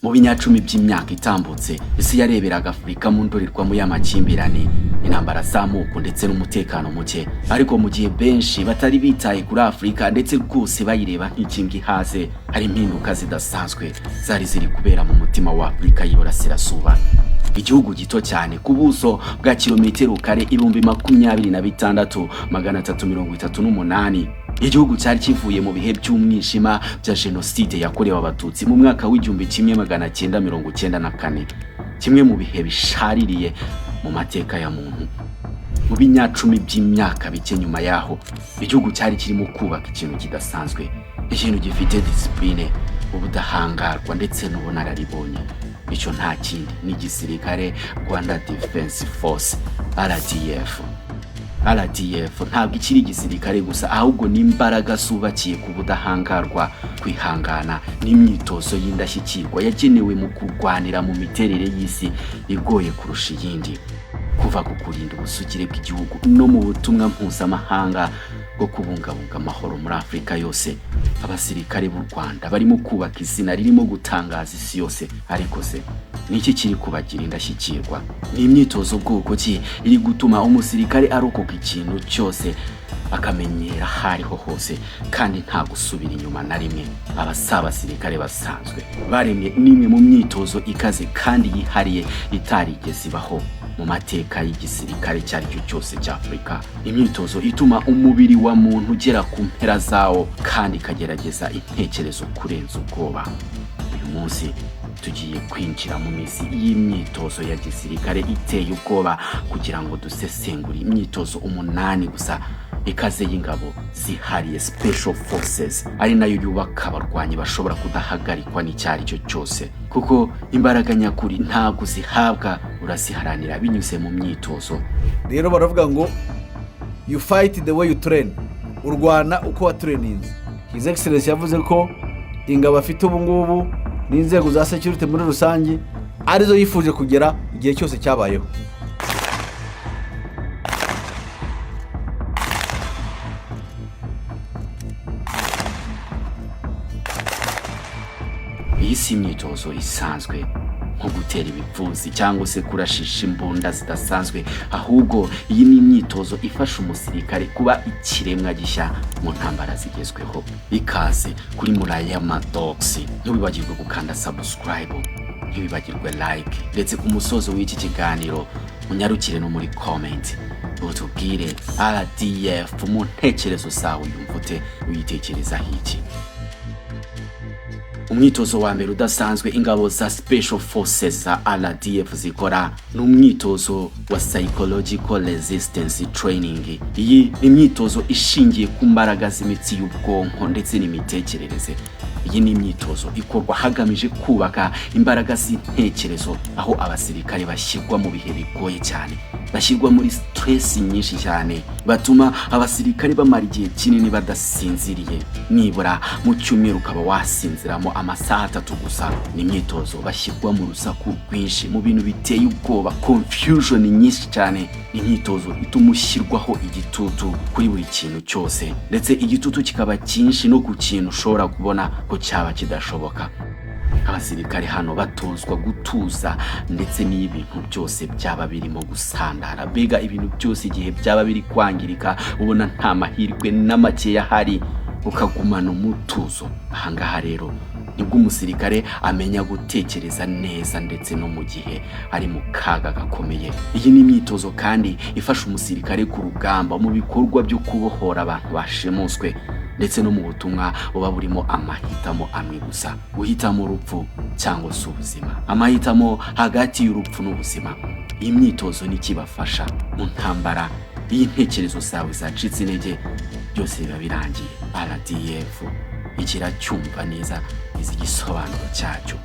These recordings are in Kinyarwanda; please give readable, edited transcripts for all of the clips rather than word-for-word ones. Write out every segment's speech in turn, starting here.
Mu binyacumi by'imyaka itambutse, isi yareberaga Afurika mu ndorerwamo y'amakimbirane, intambara z'amoko ndetse n'umutekano muke. Ariko mu gihe benshi batari bitaye kuri Afurika ndetse rwose bayireba nk'ikimbwa ihaze, hari impinduka zidasanzwe zari ziri kubera mu mutima wa Afurika y'Iburasirazuba. Igihugu gito cyane ku buso bwa kilometero kare 26,338, igihugu cyari kivuye mu bihe by'umwijima bya Jenoside yakorewe Abatutsi mu mwaka w'1994, kimwe mu bihe bishaririye mu mateka ya muntu. Mu binyacumi by'imyaka bike nyuma yaho, igihugu cyari kirimo kubaka ikintu kidasanzwe, ikintu gifite disipurine, ubudahangarwa ndetse n'ubunararibonye. Icyo nta kindi, ni igisirikare Rwanda Defense Force, RDF. RDF ntabwo ikiri igisirikare gusa, ahubwo ni imbaraga zubakiye ku budahangarwa, kwihangana n'imyitozo y'indashyikirwa yagenewe mu kurwanira mu miterere y'isi igoye kurusha iyindi. Kuva ku kurinda ubusugire bw'igihugu no mu butumwa mpuzamahanga bwo kubungabunga amahoro muri Afurika yose, abasirikare b'u Rwanda barimo kubaka izina ririmo gutangaza isi yose. Ariko se ni iki kiri kubagira indashyikirwa? Ni imyitozo bwoko ki iri gutuma umusirikare arokoka ikintu cyose, akamenyera aho ariho hose kandi nta gusubira inyuma na rimwe? Aba si abasirikare basanzwe, baremwe n'imwe mu myitozo ikaze kandi yihariye itarigeze ibaho mu mateka y'igisirikare icyo ari cyo cyose cya Afurika, imyitozo ituma umubiri wa muntu ugera ku mpera zawo kandi ikagerageza intekerezo kurenza ubwoba. Uyu munsi tugiye kwinjira mu mizi y'imyitozo ya gisirikare iteye ubwoba kugira ngo dusesengure imyitozo umunani gusa ikaze y'ingabo zihariye, Special Forces, ari nayo yubaka abarwanyi bashobora kudahagarikwa n'icyo ari cyo cyose, kuko imbaraga nyakuri ntabwo zihabwa, uraziharanira binyuze mu myitozo. Rero baravuga ngo "You fight the way you train", urwana uko watureninze. His Excellence yavuze ko ingabo afite ubu ngubu n'inzego za security muri rusange arizo yifuje kugera igihe cyose cyabayeho. Iyi si imyitozo isanzwe nko gutera ibipfunsi cyangwa se kurashisha imbunda zidasanzwe, ahubwo iyi ni imyitozo ifasha umusirikare kuba ikiremwa gishya mu ntambara zigezweho. Ikaze kuri Murayama Dogs. Ntiwibagirwe gukanda subscribe, ntiwibagirwe like, ndetse ku musozo w'iki kiganiro unyarukire no muri comment utubwire: RDF mu ntekerezo zawe uyumva ute? Uyitekerezaho iki? Umwitozo wa mbere udasanzwe ingabo za Special Forces za RDF zikora ni umwitozo wa psychological resistance training. Iyi ni imyitozo ishingiye ku mbaraga z'imitsi y'ubwonko ndetse n'imitekerereze. Iyi ni imyitozo ikorwa hagamije kubaka imbaraga z'intekerezo, aho abasirikare bashyirwa mu bihe bigoye cyane, bashyirwa muri stress nyinshi cyane, batuma abasirikare bamara igihe kinini badasinziriye, nibura mu cyumweru ukaba wasinziramo amasaha 3 gusa. Ni imyitozo bashyirwa mu rusaku rwinshi, mu bintu biteye ubwoba, confusion nyinshi cyane. Ni imyitozo ituma ushyirwaho igitutu kuri buri kintu cyose, ndetse igitutu kikaba cyinshi no ku kintu ushobora kubona ko cyaba kidashoboka. Abasirikare hano batozwa gutuza, ndetse n'iyo ibintu byose byaba birimo gusandara, mbega ibintu byose igihe byaba biri kwangirika, ubona nta mahirwe na makeya ahari, ukagumana umutuzo. Ahangaha rero nibwo umusirikare amenya gutekereza neza, ndetse no mu gihe ari mu kaga gakomeye. Iyi ni imyitozo kandi ifasha umusirikare ku rugamba, mu bikorwa byo kubohora abantu bashimuswe, ndetse no mu butumwa buba burimo amahitamo amwe gusa: guhitamo urupfu cyangwa se ubuzima, amahitamo hagati y'urupfu n'ubuzima. Iyi myitozo ni ikibafasha mu ntambara. Iyo intekerezo zawe zacitse intege, byose biba birangiye. RDF ikiracyumva neza, izi igisobanuro cyacyo.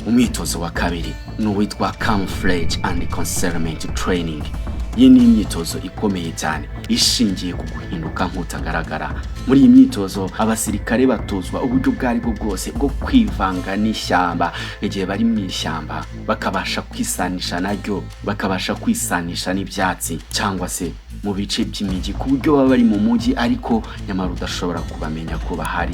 Umwitozo wa kabiri ni uwitwa camouflage and concealment training. Iyi ni imyitozo ikomeye cyane ishingiye ku guhinduka nk'utagaragara. Muri iyi myitozo abasirikare batozwa uburyo ubwo ari bwo bwose bwo kwivanga n'ishyamba igihe bari mu ishyamba, bakabasha kwisanisha naryo, bakabasha kwisanisha n'ibyatsi cyangwa se mu bice by'imijyi, ku buryo baba bari mu mujyi ariko nyamara udashobora kubamenya ko bahari.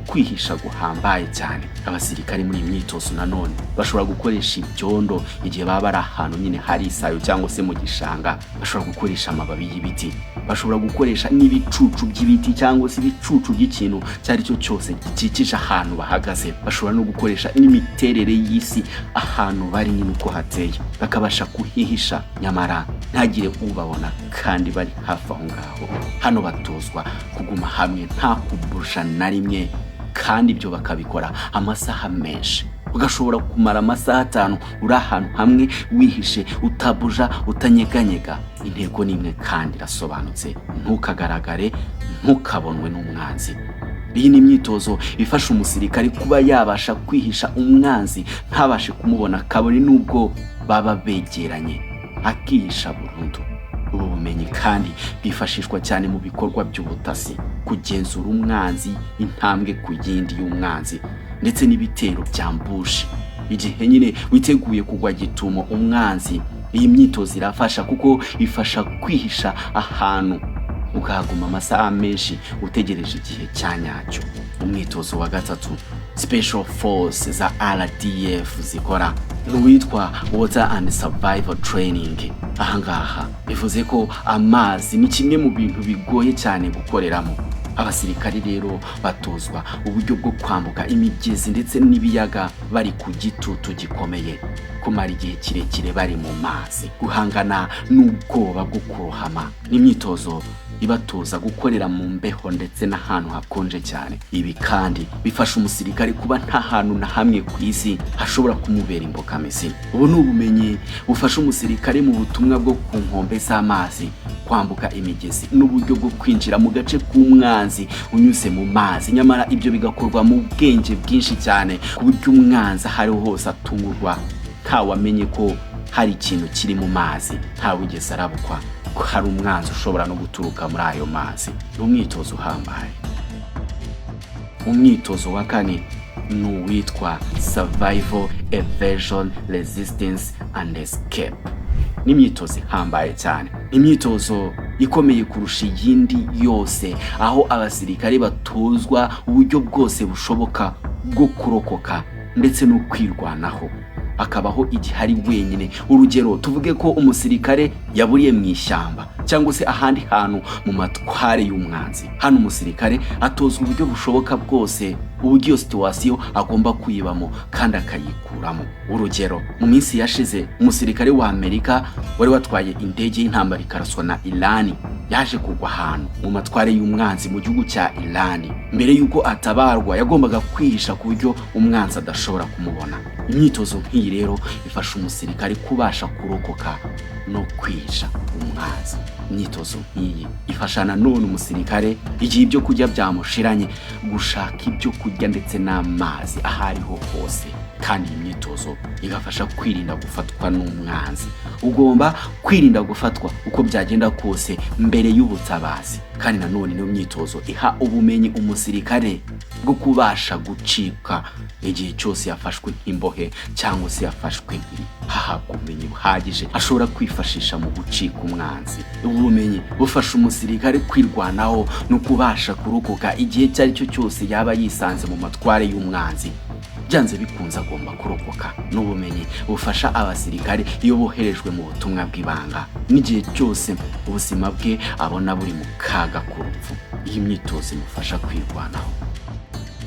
Ukwihisha guhambaye cyane. Abasirikare muri iyi myitozo nanone bashobora gukoresha ibyondo igihe baba bari ahantu nyine hari isayo cyangwa se mu gishanga. Bashobora gukoresha amababi y'ibiti, bashobora gukoresha n'ibicucu by'ibiti cyangwa se ibicucu by'ikintu icyo ari cyo cyose gikikije ahantu bahagaze. Bashobora no gukoresha n'imiterere y'isi ahantu bari nyine uko hateye, bakabasha kuhihisha nyamara ntagire ubabona kandi bari hafi aho ngaho. Hano batozwa kuguma hamwe nta kuburusha na rimwe, kandi ibyo bakabikora amasaha menshi. Ugashobora kumara amasaha 5 uri ahantu hamwe wihishe, utabuja, utanyeganyega. Intego ni imwe kandi irasobanutse: ntukagaragare, ntukabonwe n'umwanzi. Iyi ni imyitozo ifasha umusirikare kuba yabasha kwihisha umwanzi ntabashe kumubona, kabone n'ubwo baba begeranye, akihisha burundu. Ubu bumenyi kandi bwifashishwa cyane mu bikorwa by'ubutasi, kugenzura umwanzi, intambwe ku yindi y'umwanzi, ndetse n'ibitero bya ambush. Igihe nyine witeguye kugwa gitumo umwanzi, iyi myitozo irafasha kuko ifasha kwihisha ahantu ukahaguma amasaha menshi utegereje igihe cya nyacyo. Umwitozo wa gatatu Special Force za RDF zikora ni uwitwa Water and Survival Training. Ahangaha bivuze ko amazi ni kimwe mu bintu bigoye cyane gukoreramo. Abasirikari rero batozwa uburyo bwo kwambuka imigezi ndetse n'ibiyaga bari ku gitutu gikomeye, kumara igihe kirekire bari mu mazi, guhangana n'ubwoba bwo kurohama. N'imyitozo ibatoza gukorera mu mbeho ndetse n'ahantu hakonje cyane. Ibi kandi bifasha umusirikare kuba nta hantu na hamwe ku isi hashobora kumubera imbogamizi. Ubu ni ubumenyi bufasha umusirikare mu butumwa bwo ku nkombe z'amazi, kwambuka imigezi n'uburyo bwo kwinjira mu gace k'umwanzi unyuze mu mazi, nyamara ibyo bigakorwa mu bwenge bwinshi cyane, ku buryo umwanzi aho ariho hose atungurwa, ntawamenye ko hari ikintu kiri mu mazi, ntawigeze arabukwa ko hari umwanzi ushobora no guturuka muri ayo mazi. Ni umwitozo uhambaye. Umwitozo wa kane ni uwitwa Survival, Evasion, Resistance and Escape. Ni imyitozo ihambaye cyane, imyitozo ikomeye kurusha iyindi yose, aho abasirikare batozwa uburyo bwose bushoboka bwo kurokoka ndetse no kwirwanaho, akabaho igihe ari wenyine. Urugero, tuvuge ko umusirikare yaburiye mu ishyamba cyangwa se ahandi hantu mu matware y'umwanzi. Hano umusirikare atozwa uburyo bushoboka bwose, uburyo iyo situation agomba kuyibamo kandi akayikuramo. Urugero, mu minsi yashize umusirikare wa Amerika wari watwaye indege y'intambara ikaraswa na Irani yaje kugwa ahantu mu matware y'umwanzi mu gihugu cya Irani. Mbere y'uko atabarwa yagombaga kwihisha ku buryo umwanzi adashobora kumubona. Imyitozo nk'iyi rero ifasha umusirikare kubasha kurokoka no kwihisha umwanzi. Imyitozo nk'iyi ifasha nanone umusirikare, igihe ibyo kurya byamushiranye, gushaka ibyo kurya ndetse n'amazi aho ariho hose. Kandi iyi myitozo igafasha kwirinda gufatwa n'umwanzi. Ugomba kwirinda gufatwa uko byagenda kose mbere y'ubutabazi. Kandi nanone niyo myitozo iha ubumenyi umusirikare bwo kubasha gucika igihe cyose yafashwe nk'imbohe cyangwa se yafashwe nkiri. Hahabwa ubumenyi buhagije ashobora kwifashisha mu gucika umwanzi. Ubu bumenyi bufasha umusirikare kwirwanaho no kubasha kurokoka igihe icyo ari cyo cyose yaba yisanze mu matware y'umwanzi. Byanze bikunze agomba kurokoka. N'ubumenyi bufasha abasirikare iyo boherejwe mu butumwa bw'ibanga, n'igihe cyose ubuzima bwe abona buri mu kaga k'urupfu, iyi myitozo imufasha kwirwanaho.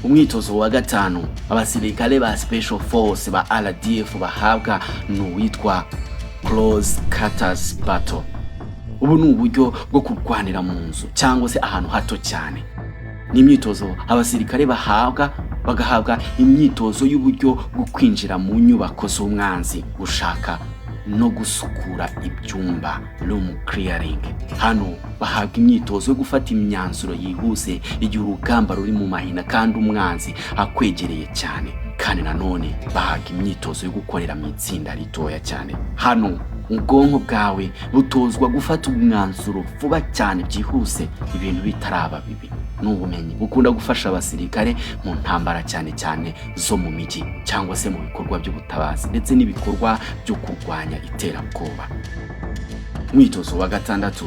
Umwitozo wa gatanu abasirikare ba Special Force ba RDF bahabwa ni uwitwa Close Quarters Battle. Ubu ni uburyo bwo kurwanira mu nzu cyangwa se ahantu hato cyane. Ni imyitozo abasirikare bahabwa, bagahabwa imyitozo y'uburyo bwo kwinjira mu nyubako z'umwanzi, gushaka no gusukura ibyumba, room clearing. Hano bahabwa imyitozo yo gufata imyanzuro yihuse igihe urugamba ruri mu mahina kandi umwanzi akwegereye cyane. Kandi nanone bahabwa imyitozo yo gukorera mu itsinda ritoya cyane. Hano ubwonko bwawe butozwa gufata umwanzuro vuba cyane byihuse, ibintu bitaraba bibi. Ni ubumenyi bukunda gufasha abasirikare mu ntambara, cyane cyane zo mu mijyi, cyangwa se mu bikorwa by'ubutabazi ndetse n'ibikorwa byo kurwanya iterabwoba. Umwitozo wa gatandatu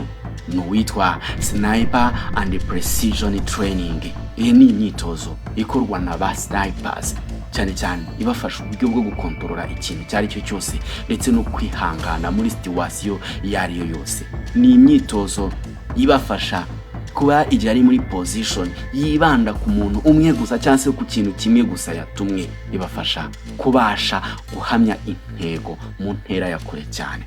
Ni uwitwa Sniper and Precision Training. Iyi ni imyitozo ikorwa na ba snipers cyane cyane, ibafasha uburyo bwo gukontorora ikintu icyo ari cyo cyose ndetse no kwihangana muri situation iyo ari yo yose. Ni imyitozo ibafasha kuba igihe ari muri position yibanda ku muntu umwe gusa cyangwa se ku kintu kimwe gusa yatumwe. Ibafasha kubasha guhamya intego mu ntera ya kure cyane,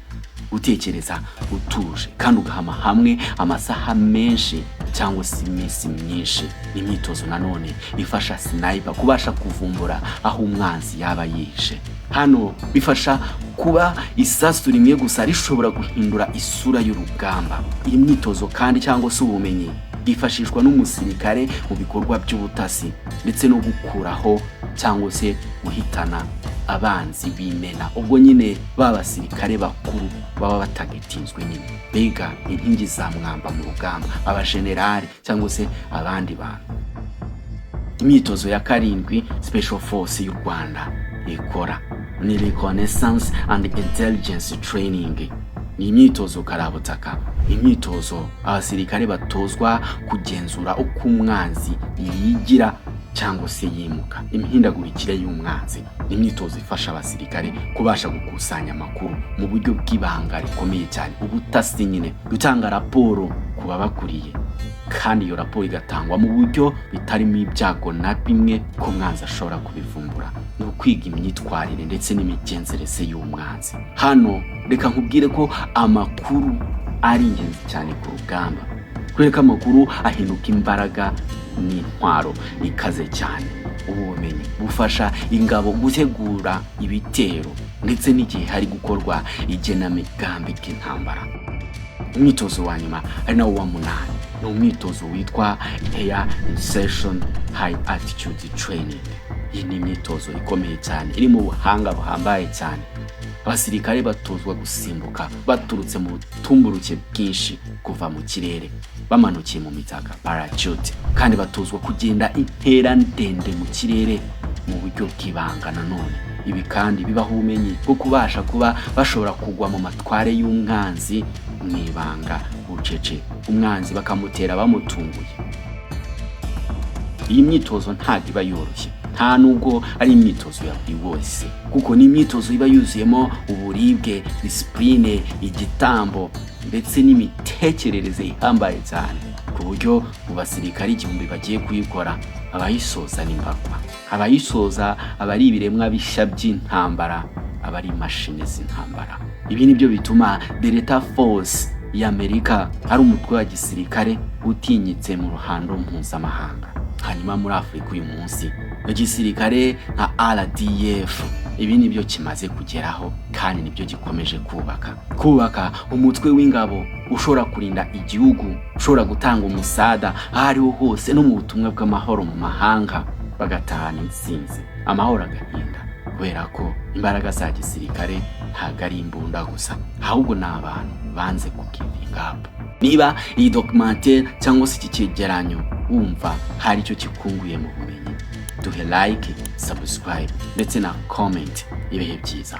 gutekereza utuje kandi ugahama hamwe amasaha menshi cyangwa se iminsi myinshi. Ni imyitozo nanone ifasha sniper kubasha kuvumbura aho umwanzi yaba yihishe. Hano bifasha kuba isasu rimwe gusa rishobora guhindura isura y'urugamba. Iyi myitozo kandi cyangwa se ubumenyi bwifashishwa n'umusirikare mu bikorwa by'ubutasi ndetse no gukuraho cyangwa se guhitana abanzi b'imena. Ubwo nyine ba basirikare bakuru baba batagatinzwe nyine, mbega inkingi za mwamba mu rugamba, abajenerali cyangwa se abandi bantu. Imyitozo ya karindwi Special Force y'u Rwanda ikora ni Reconnaissance and Intelligence Training. Ni imyitozo karabutaka, imyitozo abasirikare batozwa kugenzura uko umwanzi yigira cyangwa se yimuka, imihindagurikire y'umwanzi. Ni imyitozo ifasha abasirikare kubasha gukusanya amakuru mu buryo bw'ibanga rikomeye cyane, ubutasi nyine, gutanga raporo ku babakuriye, kandi iyo raporo igatangwa mu buryo bitarimo ibyago na bimwe ko umwanzi ashobora kubivumbura. Ni ukwiga imyitwarire ndetse n'imigenzereze y'umwanzi. Hano reka nkubwire ko amakuru ari ingenzi cyane ku rugamba, kubera ko amakuru ahinduka imbaraga n'intwaro ikaze cyane. Ubu bumenyi bufasha ingabo gutegura ibitero ndetse n'igihe hari gukorwa igenamigambi ry'intambara. Umwitozo wa nyuma, ari nawo wa munani, ni umwitozo witwa Air Insertion High Altitude Training. Iyi ni imyitozo ikomeye cyane, iri mu buhanga buhambaye cyane. Abasirikare batozwa gusimbuka baturutse mu butumburuke bwinshi kuva mu kirere bamanukiye mu mitaka, parachute, kandi batozwa kugenda intera ndende mu kirere mu buryo bw'ibanga. Nanone ibi kandi bibaha ubumenyi bwo kubasha kuba bashobora kugwa mu matware y'umwanzi mu ibanga bucece, umwanzi bakamutera bamutunguye. Iyi myitozo ntabwo iba yoroshye, nta nubwo ari imyitozo ya buri wese, kuko ni imyitozo iba yuzuyemo uburibwe, discipline, igitambo ndetse n'imitekerereze ihambaye cyane, ku buryo mu basirikare 1000 bagiye kuyikora, abayisoza ni mbarwa. Abayisoza aba ari ibiremwa bishya by'intambara, aba ari imashini z'intambara. Ibi nibyo bituma Delta Force y'Amerika ari umutwe wa gisirikare utinyitse mu ruhando mpuzamahanga. Hanyuma muri Afurika uyu munsi, igisirikare nka RDF, ibi nibyo kimaze kugeraho kandi nibyo gikomeje kubaka, kubaka umutwe w'ingabo ushobora kurinda igihugu, ushobora gutanga umusada aho ariho hose no mu butumwa bw'amahoro mu mahanga, bagatahana intsinzi, amahoro agahinda, kubera ko imbaraga za gisirikare ntabwo ari imbunda gusa, ahubwo ni abantu banze kugivinga up. Niba iyi documentaire cyangwa se iki cyegeranyo wumva hari icyo kikunguye mu bumenyi, duhe like, subscribe ndetse na comment. Ibihe byiza.